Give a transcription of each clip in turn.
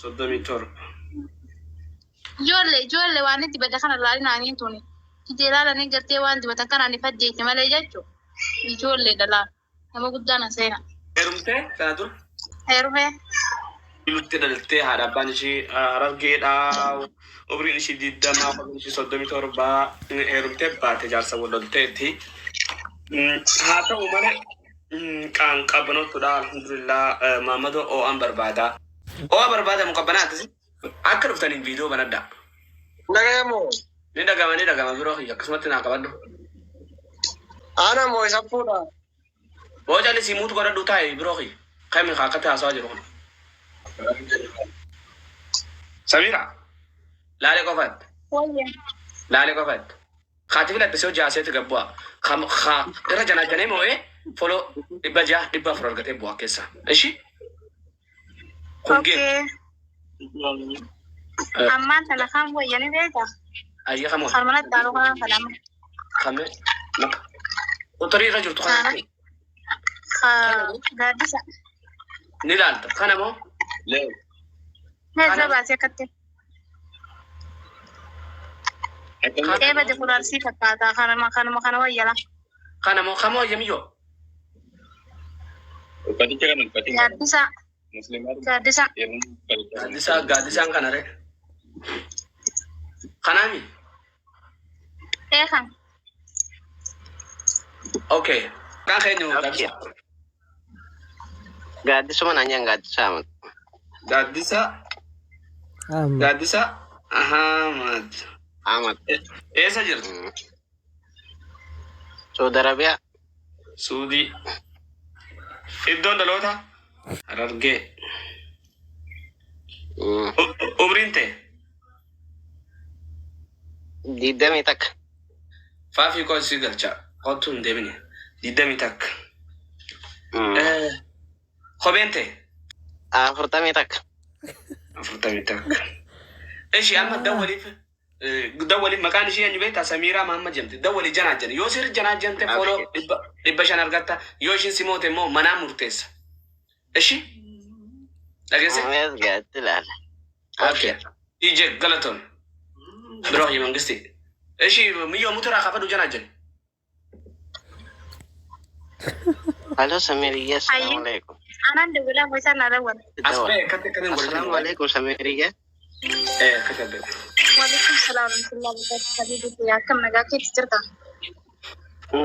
37. Ijoollee ijoollee waan itti bada kana laalinaanii tuni. Ijee laalanii gartee waan dibatan kanaan ifaddeetti malee jechuudha. Ijoollee dhalaa nama guddaan seena. Heerumtee kana dura? Heerumee. Lutti dhalattee, haadha abbaan ishii Harargeedha. Umriin ishii 20, umriin ishii 37, heerumtee baate, jaarsa wal lolteetti. Haa ta'u malee qaan qabanottudha, alhamdulillah. Maammadoo oo'aan barbaada. Oo'a barbaada muqabbanaa akkasii. Akka dhuftaniin viidiyoo banadha. Dhagayamoo? Ni dhagama, ni dhagama, biroo kiyya akkasumatti naa qabadhu. Ana moo isa fuudha? Boo callisii muutu godhadhu taa'e, biroo kiyya. Kami akkatti haasawaa jiru kun. Samira laalee qofaatti. Wayya. Laalee qofaatti. Kaati filadhe si hojii haaseetti gabbu'a. Ka irra janaa janee moo'ee follow 600, 400 argatee bu'a keessa. Ishi? Kun geemu. Okay. Ammaan tana kan wayya ni beektaa? Ayya kamoo. Kan mana taalu kanaan kadhama. Kame maka. Qotorii irra jirtu kana. Gaaddisa. Ni ilaalta. Kana moo? Meeshaa baasee akkatti. Eeba de kudaarsii fakkaata, kanuma kanuma kana wayyala. Kana moo kamoo yamiyyoo? Uffaticha kana uffaticha. Gaaddisa. Musliimaa. Gaaddisa. Gaaddisa, gaaddisaan kana re. Kanaami? Ee kan. Okay. Kan keenya gaaddisa. Gaaddisuma naan jedhan, Gaaddisa Ahmad. Gaaddisa. Ahmad. Gaaddisa Ahmad. Ahmad. Eessa jirtu? Saudi Arabiyaa. Suudii. Iddoon dhaloota? Harargee. Umriin ta'e? 21. Faafii koo si galcha. Kottu hin deemini. 21. Kopheen ta'e? 41. 41. Ishi amma dawwaliif dawwaliif, maqaan ishee eenyu beektaa? Samiiraa Mahammad jedhamti. Dawwali janaa jedhan. Yoo sirri janaa jette follow 500 argatta. Yoo ishiin si moote immoo manaa murteessa. Ishi? Dhageesse? Mees gaatti ilaala. Okay. Ije galatoon. Biroo hiyya mangisti. Ishi miyyoo muturaa kafadhu janaa jedhe. Halo Samiriya, assalamu alaikum. Anaan dawwalaa isaan na dawwala. As ba'e akkatti akkamiin godhate? Assalamu alaikum Samiriya. Eh, akkatti abbee. Waalaikum salaam warahmatullahi wabarakatuh. Habibi, akkam nagaa keetti jirta?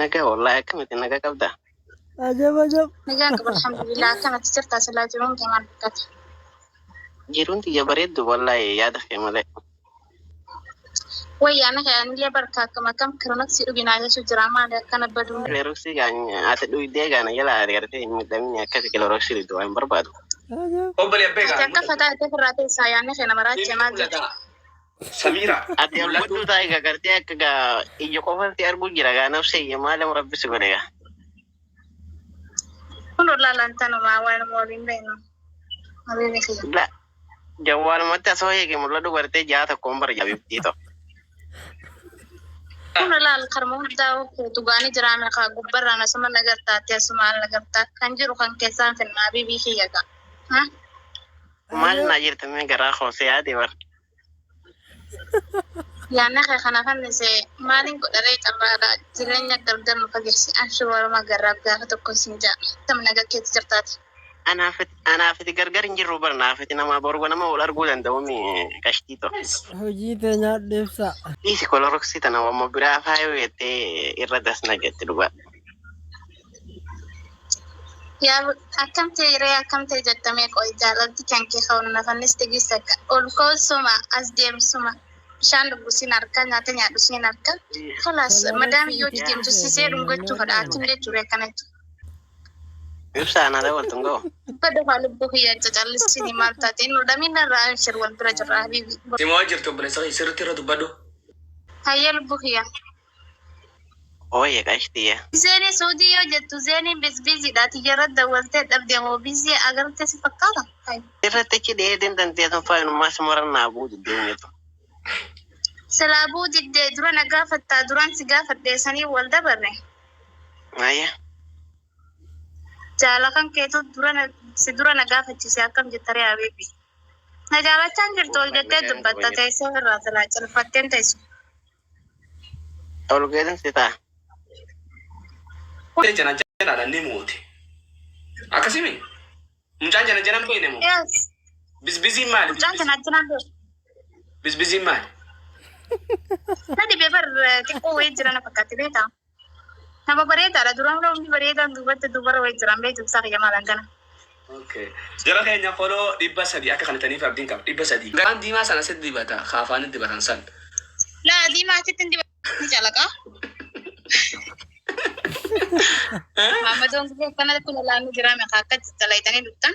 Nagaa wallahi, akkamitti nagaa qabda? Ajab ajab. Nagaan qaba, alhamdulillah. Akkamatti jirta? Silaa jiruun kee maal fakkaata? Jiruun tiyya bareeddu wallahi, yaada kee malee. Wayyaa na anillee barka akkam akkam kironoksii dhuginaa jechuu jira, maali akkana baduun. Kiloroksii ati dhuydee gaana jala agartee hin miidhamini, akkasi kiloroksii dhugdu waan hin barbaadu. Ajab. Obbolee abbee Ati akka fataa itti ofirraa teessaa, yaadni kee nama raachee maal jedhu. Samiira. Ati arguu taa'e agartee akka gaa ija qofatti arguu jira gaa, nafsee ija maalam rabbi si godhe gaa. Kun olaalaan tanumaa waan waliin beeknu. Habibi kiyya. La jawwaalumatti asoo eege mul'atu gartee ja'a tokkoon bara jaabibtii ta'u. Kun olaal karma hundaa dhugaanii jira meeqa gubbarraan asuma nagartaatti asuma al nagartaa kan jiru kan keessaan finna, habibi kiyya gaa. Maal naa jirtu mee garaa koosee yaade bar. Yaadni kee kana fannise maaliin godharee, carraadha jireenya gargar nu fageessi, anshi waluma garraaf gaafa tokko sin jaa, tam nagaa keetti jirtaati. Anaafiti gargar hin jirru bar, naafiti nama borgo nama wal arguu danda'u mi qashtii ta'u. Hojii tee nyaadhu ibsa. Dhiisi koloroksii tana, wamma biraa faayuu jettee irra dasna jette dhugaa. Yaa akkam ta'e ree, akkam ta'e jettamee qoy, jaalalti kan kee ka'uun na fanniste giisakka ol ka'u as deemsuma bishaan dhugusin harka, nyaata nyaadhusin harka, kalaas madaami yoo deemtu sisee dhungachuu fadha, akkim jechuudha akkanatti. Ibsaa ana dabaltu hin ga'u. Badda faa lubbuu kiyya cacallisini maal taate nu dhamina irraa, abshir wal bira jirra habibi. Simoo jirtu, obboleessa kiyya sirriitti irra dubbadhu. Hayyee lubbuu kiyya. Ooyye qashtiyya. Zeenii Suudii yoo jettu zeeniin bisbiiziidha, tiyyarra dawwaltee dhabdee moo biizii agartee si fakkaata? Hayi. Irratti achi dheedeen dandeetun faayinummaa si morannaa buu diddeemnetu. Silaa buu diddee dura na gaafattaa, duraan si gaafadhee sanii wal dabarre. Ayya. Jaala kan keetu dura si dura na gaafachise, akkam jettaree habibi? Na jaalachaa hin jirtu ol jettee dubbatta teessoo irraa silaa calfatteen teessu. Ol keetin si ta'a. Jana janaadha ni moote. Akkasimi mucaan jana janan beekne moo? Yes. Bisbiziin maali? Mucaan kana ajjinaan beeku. Bisbiziin maali? Na dhibee bar xiqqoo wayii jira na fakkaatti beektaa. Nama bareedaadha duraan namni bareedaan duubatti dubara wayii jiran beektu ibsaa kiyya maalaan kana. Okay. Jara keenya foloo 300 akka kanataniif abdiin qaba. 300. Garaan diimaa sana asitti dibata. Kaafaanitti dibatan san. Laa diimaa achitti hin dibatu ni calaqa. Maammadoon kun akkana kun olaanuu jira meeqa akka calaytanii dhuftan.